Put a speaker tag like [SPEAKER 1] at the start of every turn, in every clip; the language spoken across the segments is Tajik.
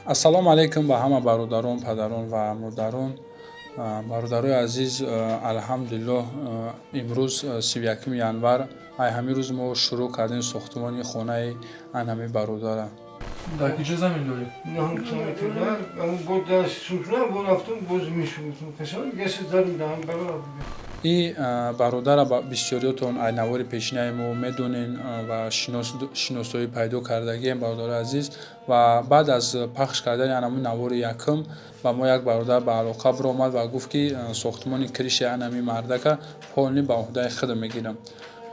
[SPEAKER 1] Ассалому алайкум ба ҳама бародарон, падарон ва модарон. Бародарои азиз, алҳамдулиллоҳ, имрӯз 31 январ, ай ҳамин рӯз мо шурӯъ кардем сохтмони хонаи ан ҳамин бародара.
[SPEAKER 2] Дар куҷо замин дорӣ?
[SPEAKER 1] И бародара бисёриётон ай навори пешинаи мо медонен ва шиносоӣ пайдо кардагием, бародарои азиз. Ва баъд аз пахш кардани анамун навори якум ба мо як бародар ба алоқа биромад ва гуфт, ки сохтмони крышаи анами мардака полный ба уҳдаи худам мегирам.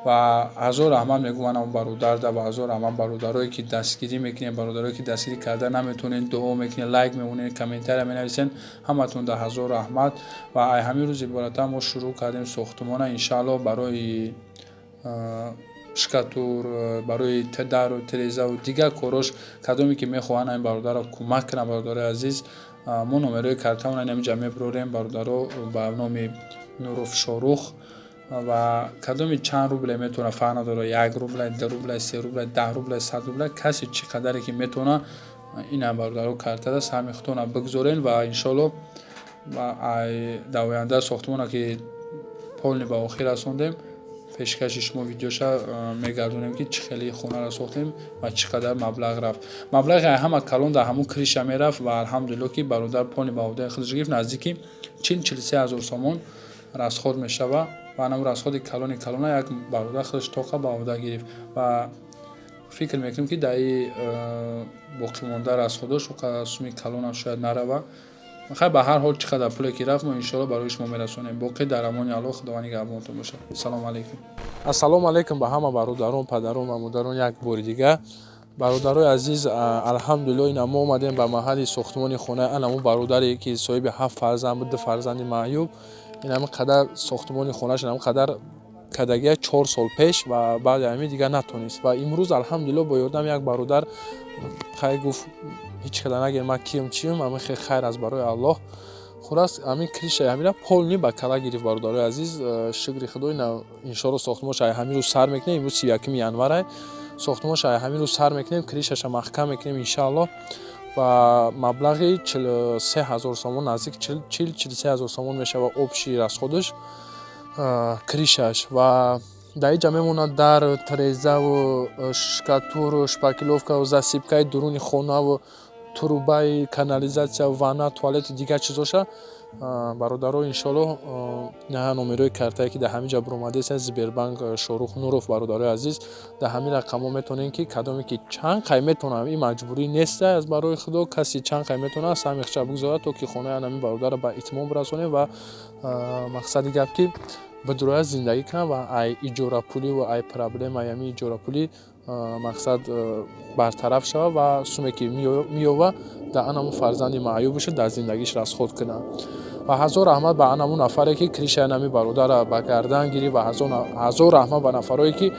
[SPEAKER 1] Ва ҳазор раҳмат мегӯм анам бародарда ва ҳазор раҳмат бародарое, ки дастгирӣ мекунед, бародарое, ки дастгирӣ карда наметавонед, дуо мекунед, лайк мемонед, комментария менависед, ҳаматон да ҳазор раҳмат. Ва ай ҳамин рӯз ибората мо шурӯъ кардем сохтмона. Иншааллоҳ, барои штукатур, барои дару терезаву дигар корош, кадоме ки мехоҳанд ҳамин бародарро кӯмак кунанд, бародарои азиз, мо номерои картамона инаминҷа мебурорем, бародаро, ба номи Нуров Шорух. Ва кадоми чанд рубле метавона, фарқ надорад, 1 рубля, 2 рубля, 3 рубля, 10 рубля, 100 рубля, касе чӣ қадаре ки метавона, ина бародаро картада саҳми худтонро бигзорен. Ва иншоаллоҳ, дар оянда сохтмона ки полный ба охир расондем, пешкаши шумо видеоша мегардонем, ки чӣ хеле хонаро сохтем ва чӣ қадар маблағ рафт. Маблағи ҳама калон дар ҳамун крыша мерафт ва алҳамдулиллоҳ, ки бародар полный ба уҳдаи худаш гирифт. Наздики 40-43 ҳазор сомон расход мешавад ва анам расходи калони калона як бародар худаш тоқа ба уҳда гирифт. Ва фикр мекунем, ки дар ин боқимонда расходош суми калонам шояд нарава. Хай, ба ҳар ҳол, чӣ қадар пуле ки рафт, мо иншоалло барои шумо мерасонем. Боқӣ дар амони Аллоҳ, Худованд нигаҳбонатон бошад. Ассалому алайкум. Ассалому алайкум ба ҳама бародарон, падарон ва модарон як бори дигар. Бародарои азиз, алҳамдулиллоҳ, ина мо омадем ба маҳалли сохтмони хонаи анамун бародаре, ки соҳиби ҳафт фарзанд буд, ду фарзанди маъюб. Инами қадар сохтмони хонааш, инами қадар кардагия 4 сол пеш ва баъди ҳамин дигар натонист. Ва имрӯз, алҳамдулиллоҳ, бо ёрдами як бародар, хай, гуфт, ҳеҷ када нагӯед ман кием, чием, ҳамин хел хайр аст барои Аллоҳ. Хулас, ҳамин крышаи ҳамина полный ба кала гирифт, бародарои азиз. Шукри Худо, ина иншоалло сохтмонша ҳамин рӯз сар мекунем. Имрӯз 31 январай, сохтмонша ҳамин рӯз сар мекунем, крышаша маҳкам мекунем, иншааллоҳ. Ва маблағи 43 ҳазор сомон, наздик 40-43 ҳазор сомон мешавад общий расходаш крышаш. Ва дар инҷа мемонад дар, терезаву штукатуру, шпаклёвкаву засыпкаи дуруни хонаву трубаи канализатсия, ванна, туалету дигар чизоша. Бародаро, иншоаллоҳ, наҳа номерои картае, ки дар ҳамин ҷа биромадааст, Сбербанк, Шорух Нуров. Бародарои азиз, дар ҳамин рақамҳо метавонем, ки кадоме ки чанд қай метавонам, ин маҷбурӣ нест, аз барои Худо, касе чанд қай метавонад, саҳми худша бигзорад, то ки хонаи ҳамин бародарро ба итмом бирасонем ва мақсади гап, ки бидурояд зиндагӣ кунад ва ай иҷорапулӣ ва ай проблемаи ҳамин иҷорапулӣ мақсад бартараф шавад ва суме ки меёвад, дар анамун фарзанди маъюбаша дар зиндагиш расход кунад. Ва ҳазор раҳмат ба анамун нафаре, ки крышаи ҳамин бародарро ба гардан гирифт, ва ҳазор раҳмат ба нафарое, ки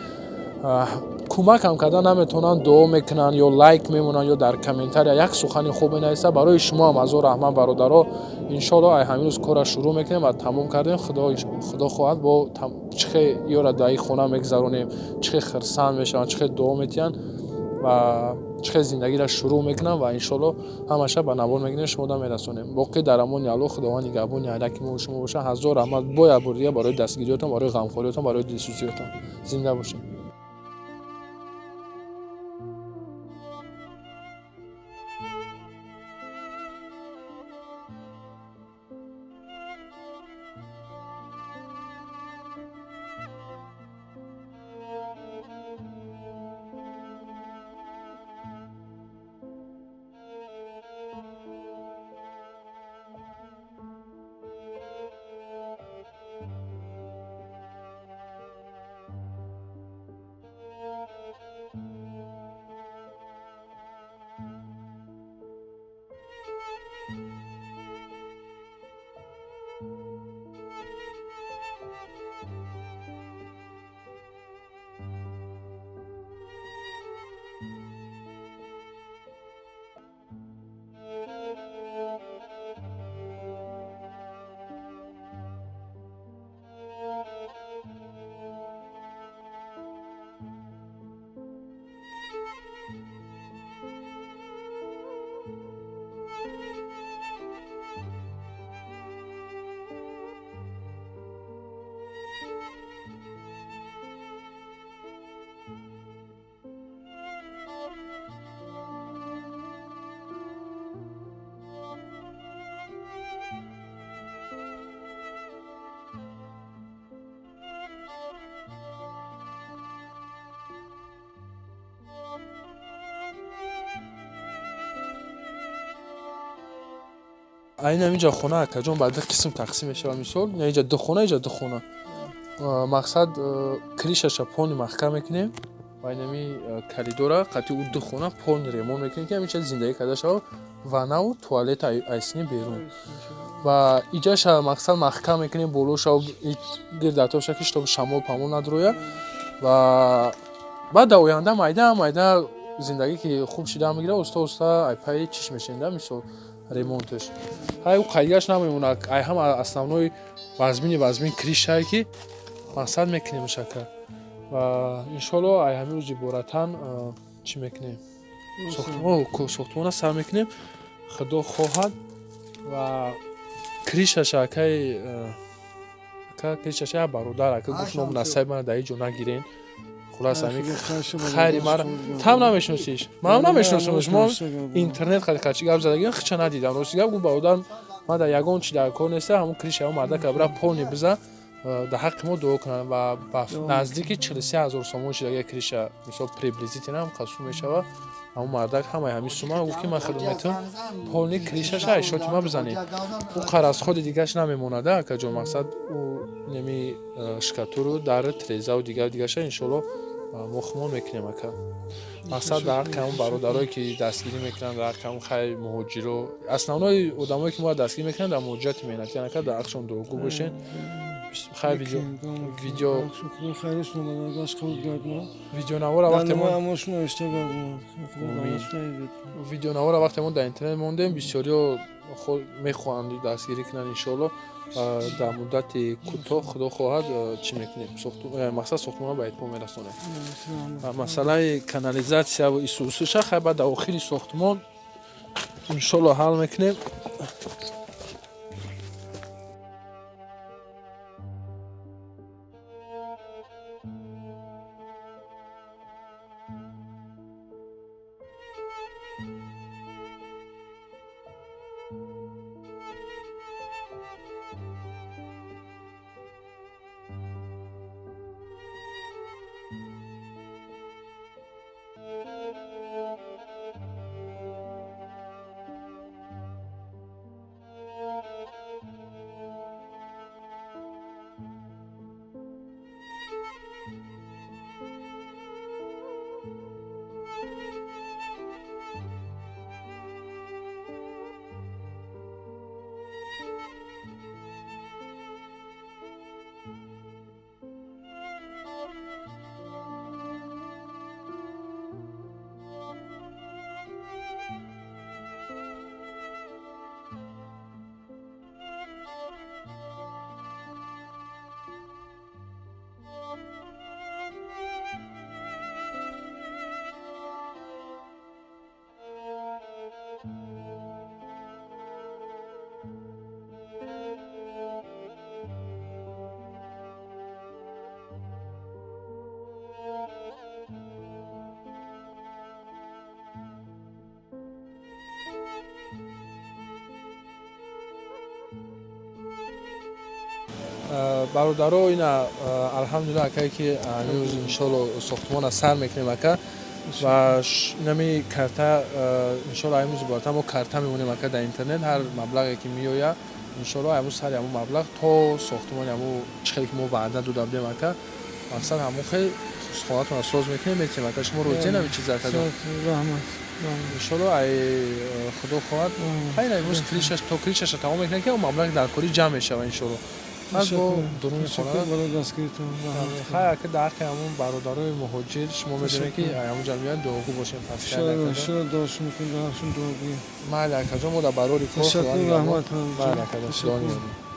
[SPEAKER 1] кӯмакам карда наметавонанд, дуо мекунанд ё лайк мемонанд ё дар комментария як сухани хуб менависанд. Барои шумо ҳам ҳазор раҳмат, бародаро. Иншоалло, ай ҳамин рӯз корра шурӯъ мекунем ва тамом кардем, Худо хоҳад, бо чӣ хел ёра дар ин хона мегузаронем, чӣ хел хирсанд мешаванд, чӣ хел дуо метиҳанд ва чӣ хел зиндагиро шурӯъ мекунанд. Ва иншоалло, ҳамаша ба навор мегирем, шумода мерасонем. Боқӣ дар амони Аллоҳ, Худованд нигаҳбони ҳар яки мо шумо бошад. Ҳазор раҳмат бо як бори дигар барои дастгириётон, барои ғамхориётон, барои дилсӯзиётон. Зинда бошед. Айн ҳаминҷа хона, акаҷон, ба ду қисм тақсим мешавад. Мисол, инҷа ду хона, инҷа ду хона. Мақсад, крыша ша полный маҳкам мекунем ва инами коридора қатъи ӯ ду хона полный ремонт мекунем, ки ҳаминча зиндагӣ карда шавад, ваннаву туалет айсини берун. Ва иҷаша, мақсад, маҳкам мекунем болоша, гирдатоша, ки чтобы шамол памол надрояд. Ва баъд дар оянда майда майда зиндагӣ ки хуб шида мегирад, оста оста айпаи чиш мешавем да, мисол, ремонташ. Ҳай, ӯ қайдигаш намемонад. Ай ҳама основной вазмин крыша е, ки мақсад мекунем шака. Ва иншоалло, ай ҳамин рӯз иборатан чӣ мекунем, сохтмона сар мекунем, худо хоҳад. Ва крыша ша, акаи, ака, крыша ша як бародар, ака, гуфт, ном насаби мана дар ҳеҷ ҷо нагирен. Хулас, ҳамин хайри мара там намешиносиш, манам намешиносамш. Мо интернет қади қачи гап задагим, хича надидам, рости гап. Гуфт: «Бародар, ман дар ягон чи дар кор неста, ҳамун крыша ҳамун мардака бира полный биза, дар ҳаққи мо дуо кунанд». Ва ба наздики 43 000 сомон шидаги крыша, мисол, приблизительно ҳам қасум мешавад. Ҳамун мардак ҳамаи ҳамин сума гуфт, ки ман хидмат метавонам, полный крыша ша айшоти ма бизанед. Ӯ қаразходи дигаш намемонада, акаҷон. Мақсад, ӯ неми штукатуру дар трезаву дигар дигаша иншоалло мо хумон мекунем, ака. Мақсад, дар ҳаққи ҳамун бародарое, ки дастгирӣ мекунанд, дар ҳаққи ҳамун хайр муҳоҷиро, основной одамое, ки моро дастгирӣ мекунанд дар муҳоҷирати меҳнатӣ, ака, дар ҳаққшон дуогӯ бошен. Хайр, видео видеонавора вақте видеонавора вақте мо дар интернет мондем, бисёриҳо мехоҳанд дастгирӣ кунанд. Иншоалло, дар муддати кӯтоҳ, худо хоҳад, чӣ мекунем, мақсад, сохтмонро ба итмом мерасонем. Масъалаи канализатсияву исусуша, хай, баъд дар охири сохтмон иншоалло ҳал мекунем. Бародаро, ина, алҳамдулилла, акае, ки ҳамирӯз иншолло сохтмона сар мекунем, ака. Ва инами карта, иншолло, ҳамирӯз ибората мо карта мемонем, ака, дар интернет. Ҳар маблағе ки меояд, иншолло, ҳамун сари ҳамун маблағ то сохтмони ҳамун чӣ хеле ки мо ваъда дода будем, ака, мақсад, ҳамун хел хонатонро соз мекунем, метиҳем. Ака, шумо розиен ҳамин чиз, ака? Иншолло, ай худо хоҳад, хайр, имрӯз крыша то крыша ша тамом мекунем, ки он маблағи дар корӣ ҷамъ мешавад, иншолло. Пас бо дуруни хона. Хай, ака, дар ҳаққи ҳамун бародарои муҳоҷир, шумо медонед, ки ҳамун ҷамъият, дуогӯ бошем. Пас майли, акаҷон, мо дар барори кор. Майли, акаҷон, худо нигаҳдор.